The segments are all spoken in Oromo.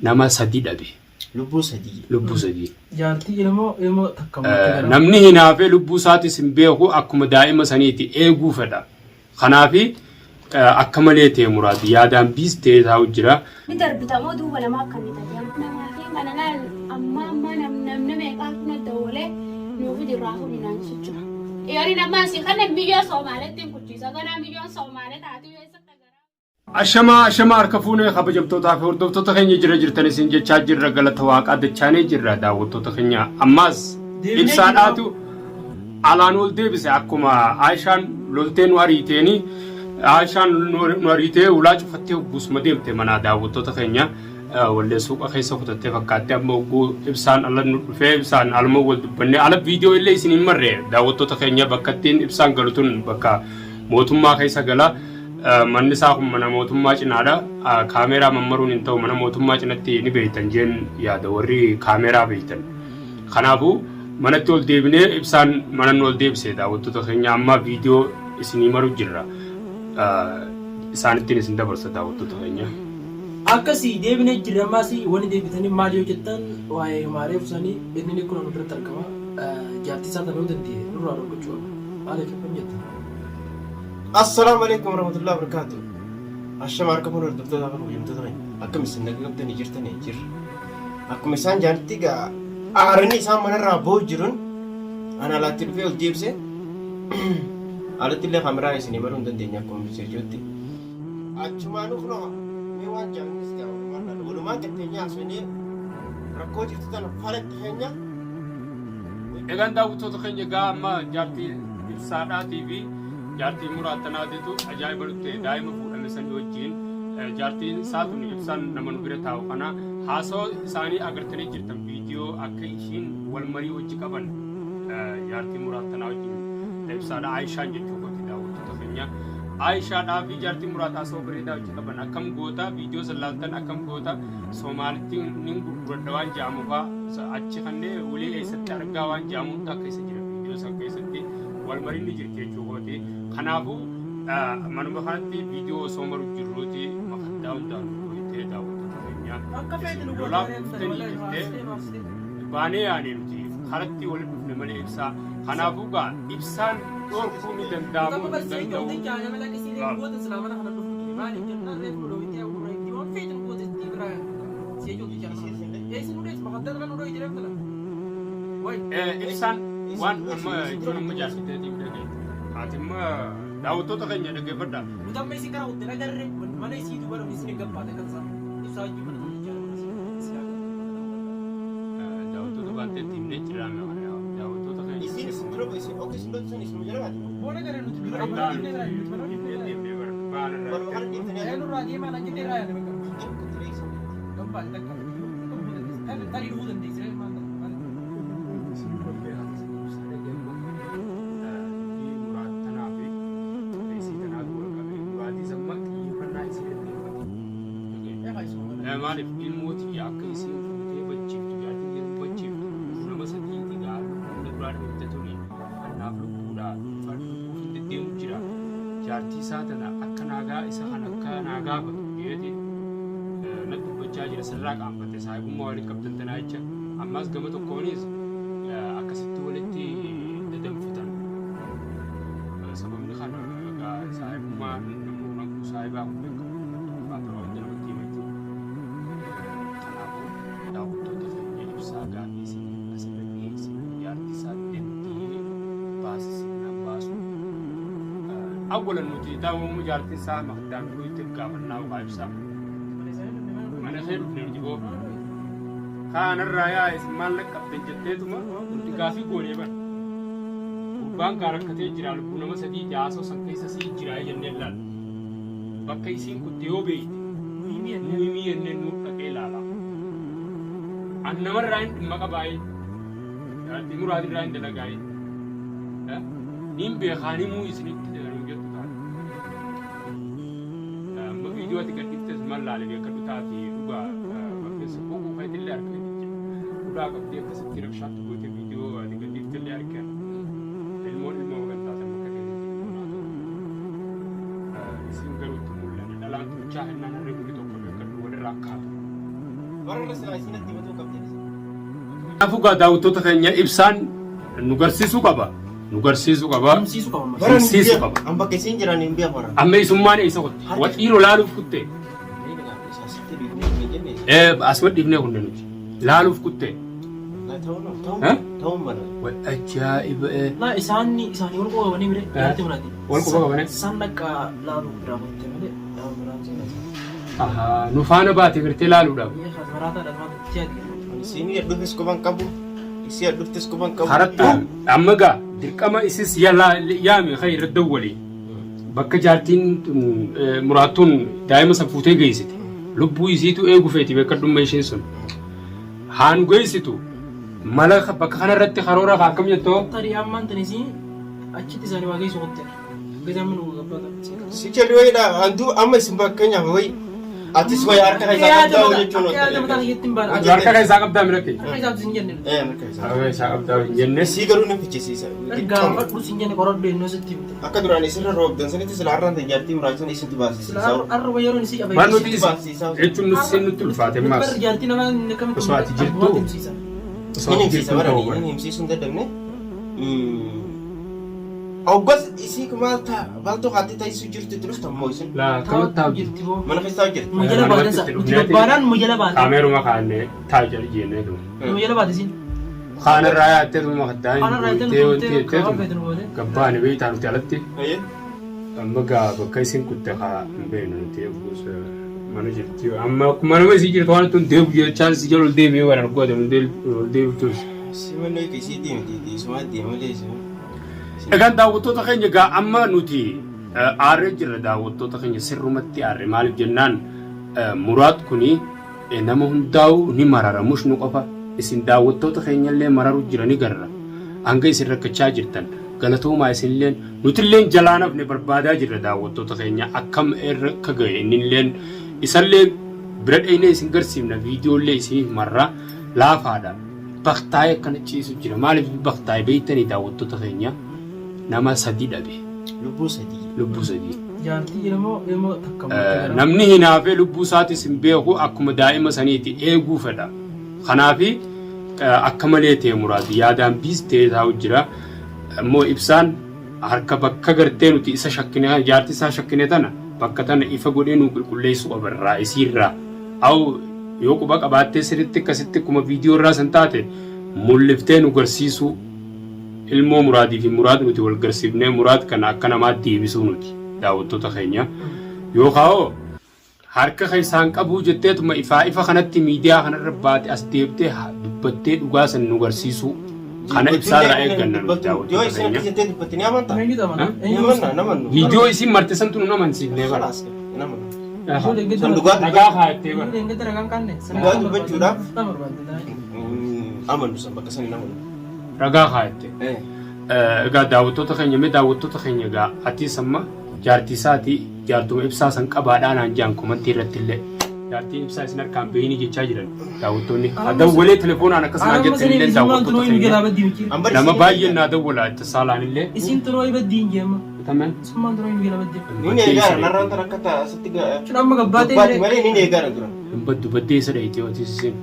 Nama sadi dhabe. Lubbuu sadii. Lubbuu sadii. Jaartii ilmoo ilmoo takka malee gara. Namni hinaafee lubbuu isaatis hin beeku akkuma daa'ima saniiti eeguu fedha. Kanaafi akka malee ta'e muraad yaadaan biis ta'ee taa'u jira. Ni darbita moo duuba namaa akka inni ta'e namaa fi kana laal ammaa ammaa namni meeqaatu na dawwalee nuuf jirraa fuudhi naan jechuudha. Yoonin ammaa si kana miyyoo Soomaaleetti hin kuchiisa ganaa miyyoon Soomaalee taatu eessatti agaraa. Ashamaa ashamaa harka fuunee kabajamtootaa fi hordoftoota keenya jira jirtan isin jechaa jirra galata waaqaa dachaanee jirra daawwattoota keenya ammaas Deebinee ibsaadhaatu alaan ol deebise akkuma Aayishaan loltee nu ariiteeni Aayishaan nu ariitee ulaa cufattee hogguusuma deemte manaa daawwattoota keenya wallee suuqa keessa kutattee fakkaatte amma hogguu ibsaan ala nu dhufee ibsaan aluma wal dubbannee ala viidiyoo illee isin hin marre daawwattoota keenya bakka ittiin ibsaan galu tun bakka mootummaa keessa gala. Manni isaa kun mana mootummaa cinaadha. Kaameeraa mammaruun hin ta'u mana mootummaa cinatti ni beektan jeen yaada warri kaameeraa beektan. Kanaafuu manatti ol deebinee ibsaan mana nu ol deebise daawwattoota keenya amma viidiyoo isinii maru jirra. Isaanittiin isin dabarsa daawwattoota keenya. Akkasii deebinee jirra ammaas wanni deebitanii maal yoo jettan waa'ee maaree fusanii inni kun nu biratti argama. Jaartii isaa tanuu danda'e nurraa dhorkachuu qaba. Maaliif akkam jetta? Assalaamu alaikum warahmatullahi wabarakatuh. Ashama harka fuula hordoftoota fi kabajamtoota keenya. Akkam isin naga qabdanii jirtanii jirra. Akkuma isaan jaanitti egaa aaranii isaan manarraa ba'u jiruun ana alaatti dhufee ol deebise. Alatti illee kaameraa isinii maruu hin dandeenye akkuma miseejotti. Achumaanuu kunoo mee waan jaanis gaa walumaan laala. Walumaan qaxxeenyaa haasofnee rakkoo jirtu tana falatti keenya. Egaan daawwattoota keenya egaa amma jaartii ibsaadhaatii fi jaartii muraad tanaatitu ajaa'iba nutti ta'e daa'ima fuudhame sanii wajjin jaartiin isaa tun ibsaan nama nu bira taa'u kana haasawa isaanii agartanii jirtan viidiyoo akka ishiin wal marii wajji qaban jaartii muraad tanaa wajjin ibsaadha Aayishaan jechuu kooti daawwattoota keenya Aayishaadhaa fi jaartii muraad haasawa bareedaa wajji qaban akkam goota viidiyoo san laaltan akkam goota Somaalitti nin gurguradha waan jedhamu faa achi kannee ulee eessatti argaa waan jedhamu hunda keessa jira viidiyoo san keessatti wal mariin ni jirti jechuu kooti. Kanaafuu manuma kanatti viidiyoo osoo maru jirruuti makaddaa hundaan nu dhoytee daawwattoota keenya. Akka feete nu Lolaaf goote dhuftanii wallahi nu jettee aarsitee nu aarsitee. baanee yaane nuti karatti walitti dhufne malee ibsaa. Kanaafuu gaa ibsaan dhorkuu ni danda'amu Amma hin barsiisee danda'u. ijoolleen jaanama lakkisii reefu goote silaa mana kana dhufu ture maaliif jennaan reefu nu dhoowwitee gurra itti waan feete nu goote itti biraa si'ee ijoollee jaanama. Eessi nu dheessi makaddaa kana nu dhoowwite reefu tana. Wayi. Ibsaan waan amma jechuun amma jaarsi teetiif dhagaye. Ati amma daawwattoota keenya dhaggeeffadhaa. Nuti amma isin karaa kutte agarre mana isii duuba namni isin gabbaate kan isaa ibsaa wajjin mana tokko jaalala isin Daawwattoota baanteetti himnee jirra daawwattoota keenya. Isin isin dura isin ok isin dura isin isin jala baate. Boona gara nuti dura mana dhiifnee gara nuti mana dhiifnee gara. Manuma kana dhiiftanii Ee nurraa deemaa na jennee irraa yaade bakka. Gabbaate takka. Tarii dhufuu dandeessi. Maal Maaliif ilmoo tiyya akka isiin fuutee bachiiftu jaartiin keetu bachiiftu nama sadiiti gaa lubbuun na duraa dhoofte tuni annaaf lubbuudha lubbuuf hin deddeemu jira jaartii isaa tana akka naagaa isa kan akka naa gaafatu jeeti na dubbachaa jira sirraa qaanfatte saahibummaa walitti qabdan tanaa jecha ammaas gama tokkoonis akkasitti walitti dadanfitan sababni kana egaa saahibummaa namni kun akkuma saahibaa kun beekamu namatti ulfaata waa hunda namatti himachuu kanaafuu daawwattoota keenya ibsaa gaafii isin asirra dhiyeessina jaartii isaa danda'ee baasisinnaan baasu awwalan nuti daawwamu jaartiin isaa maqdaan itti gaafannaa ogaa ibsaa mana kee dhufne nuti boo kaanarraa yaa isin maal laqqabdan jetteetuma nuti gaafii goonee bara gurbaan gaa rakkatee jira lubbuu nama sadii jaasoo san keessa sii jira jennee laal bakka isiin kutte yoo beeyte nu himii jennee nu dhaqee laala an namarraa hin dhimma qabaayee jaartii muraadirraa hin dalagaayee niin beekaan himuu isinitti jedhanuu jettu taate amma viidiyoo ati gadhiiftes maal laale beekadhu taate dhugaa bakkeessa boquu keetillee harka dhugaa qabdee akkasitti rabshaatti gootee viidiyoo ati gadhiiftellee argan ilmoon ilmoo magan taatan bakka teetitti isin garuu itti mul'anne dhalaan tuchaa hennaan harree guri tokko beekadhu walirraa kaatu. Warra irra silaa isinatti himatuu qabdan isin. Kanaafuu gaa daawwattoota keenya ibsaan nu garsiisuu qaba. Nu garsiisuu qaba. Himsiisuu qaba ammas. Bara hin Himsiisuu beeku. qaba. An bakka isin jiran hin beeku bara. Amma isummaan eessa kutte? Wa dhiiroo laaluuf kutte. Ee asuma dhiifnee kunne nuti. Laaluuf kutte. Eh? Ta'uun mala. Wa ajaa'iba ee. Laa isaanni isaanii wal quba qabanii mire jaartii muraati. Wal quba qabanii? San dhaqqa laaluuf biraa kutte malee nama biraan seenaa. Ahaa nu faana baate gartee laaluudhaaf. Biyya kan maraataa dhalmaa itti ati. Isiin dhufis quban qabu. Isii dhuftis quban qabu. Haratti amma gaa dirqama isis yaame kan irra dawwale bakka jaartiin tun, muraattuun daa'ima san fuutee geessite lubbuu isiitu eegu feeti beekadhumma isheen sun haa nu geessitu mala bakka kanarratti karoora kaa akkam jettoo Tarii ammaan tan isii achitti isaanii waa geessu kutte. Gazaan mana gabbata. Si jedhu wayiidha. Handuu amma isin fakkeenyaaf wayi atis wayi harka keessaa qabdaa jechuun Akka yaada mataa kiyyaatti hin baane. Harka keessaa qabdaa mirakke. Harka isaaf sin jenne. Ee harka keessaa. Harka keessaa qabdaa hin jenne. Sii garuu ni fichisiisa. Gaafadhu sin jenne qoradhu ennoo sitti himte. Akka duraan isirra roobdan sanitti sila har'aan tan jaartii muraasan isintu baasisiisa. Arra yeroon isii qabe. Waan nuti Baasisiisa. jechuun nuti sin nutti ulfaate maas. Barri jaartii namaa inni akkamitti Osoo ati jirtu. himsiisa. Osoo Hin ati himsiisa jirtu bara ta'uu hin himsiisuu hin dadhabne. Oggas isii maal ta'a maaltu haati taasisuu jirtu itti dhuftan moo isin Laa akkamatti taa'u jirti. Jirti boo. mana keessaa hojjetu. Nu jala baate sa. Nuti gabbaanaan nu jala baate. Kaameeruma kaannee taa'u jedhu jennee tuma. Nu jala baate isin. Kaanarraa yaattee tuma kaddaan Kaanarraa yaattee gootee nu wanti gootee jettee karaa tuma. feete nu gootee. Gabbaane beektaa nuti alatti. Ayyee. Amma gaa bakka isin kutte haa hin beeknu nuti eeguus mana jirti. Amma akkuma nama isii jirtu waan tun deebu jechaan si jala ol deebi'ee waan arguu ati ol deebituus. Simannoo isii deemti isuma deemalee isin. Egaan daawwattoota keenya egaa amma nuti aarree jirra daawwattoota keenya sirrumatti aarre maaliif jennaan muraad kuni nama hundaa'u ni marara mushnu qofa isin daawwattoota keenyallee mararu jira ni garra hanga isin rakkachaa jirtan galatoomaa isinilleen nutilleen jalaa nafne barbaadaa jirra daawwattoota keenya akkam irra akka ga'e innilleen isallee bira dheenee isin garsiifna viidiyoollee isiniif marra laafaadha. Baktaa'ee akkana ciisu jira. Maaliif baktaa'e beektanii daawwattoota keenya nama sadi dhabe. Lubbuu sadii. Lubbuu sadii. Jaartii ilmoo ilmoo takka Namni hinaafee lubbuu isaatis hin beeku akkuma daa'ima saniiti eeguu fedha. Kanaafi akka malee ta'e muraati yaadaan biis ta'ee taa'u jira. Immoo ibsaan harka bakka gartee nuti isa shakkine jaartii isaa shakkine tana bakka tana ifa godhee nu qulqulleessuu qaba irraa isiirraa. Aw yoo quba qabaattee sirritti akkasitti akkuma viidiyoo irraa san taate mul'iftee nu garsiisuu ilmoo muraadii fi muraad nuti wal garsiifnee muraad kana akka namaa deebisuu nuti daawwattoota keenya yookaan hoo harka keessaan qabuu jetteetuma ifaa ifa kanatti miidiyaa kanarra baate as deebitee dubbattee dhugaa san nu garsiisuu kana ibsaarraa eegganna nuti Yoo daawwattoota isin keenya. akka jettee dubbatte ni amantaa? Eenyutu amana? Ni amanna namannu. Viidiyoo isin marte santu nu amansiifnee bara. Khalaas ni amanna. Ijoolleen San dhugaa Dhagaa kaayattee bara. Ijoolleen gadi ragaan kaanne. Dhugaa dubbachuudhaaf. Nama barbaadde. Amannu san bakka san hin amannu. Ragaa kaayatte. Egaa daawwattoota keenya mee daawwattoota keenya egaa atis amma jaartii isaatii jaartuma ibsaa san qabaadhaa naan jaan komantii irratti illee jaartiin ibsaa isin harkaan beeyni jechaa jiran daawwattoonni dawwalee telefoonaan akkas naan jettan illee daawwattoota keenya nama baay'een naa dawwala itti saalaan illee Isin turoo ibaddi hin jeema. Tamam. Summaan turoo hin jala baddi. Ni eegaara narraan tan akka ta'a asitti Jechuun amma gabbaatee dubbaatti malee ni eegaara dura. Hin baddu baddee isa dhayite yoo isin.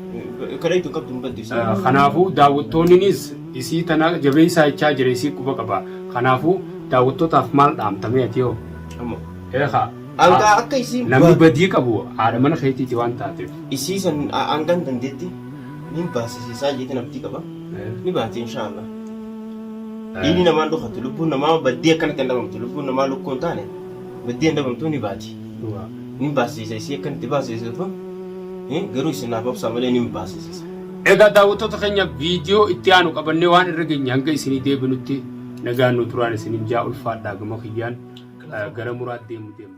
Kadha itti qabdu hin baddu isin. Kanaafuu daawwattoonninis isii tana jabeessaa jechaa jira isii quba qaba. Kanaafuu daawwattootaaf maal dhaamtamee ati hoo? Amma. Eegaa. Angaa akka isiin Namni badii qabu haadha mana keetiiti waan taateef. Isii san hangan dandeetti ni baasisiisaa jeetiin abdii qaba. Ni baati inshaallah. Dhiigni namaan dhokatu lubbuun namaa baddee akkanatti hin dhabamtu lubbuun namaa lukkuu hin taane baddee hin dhabamtu ni baati. Ni baasisiisa isii akkanatti baasisiisu garuu isin naaf obsaa malee ni baasisiisa. Egaa daawwattoota keenya viidiyoo itti aanu qabannee waan irra geenye hanga isinii deebinutti nagaan nu turaan isinin jaa ulfaadhaa gama kiyyaan gara muraat deemu deemna.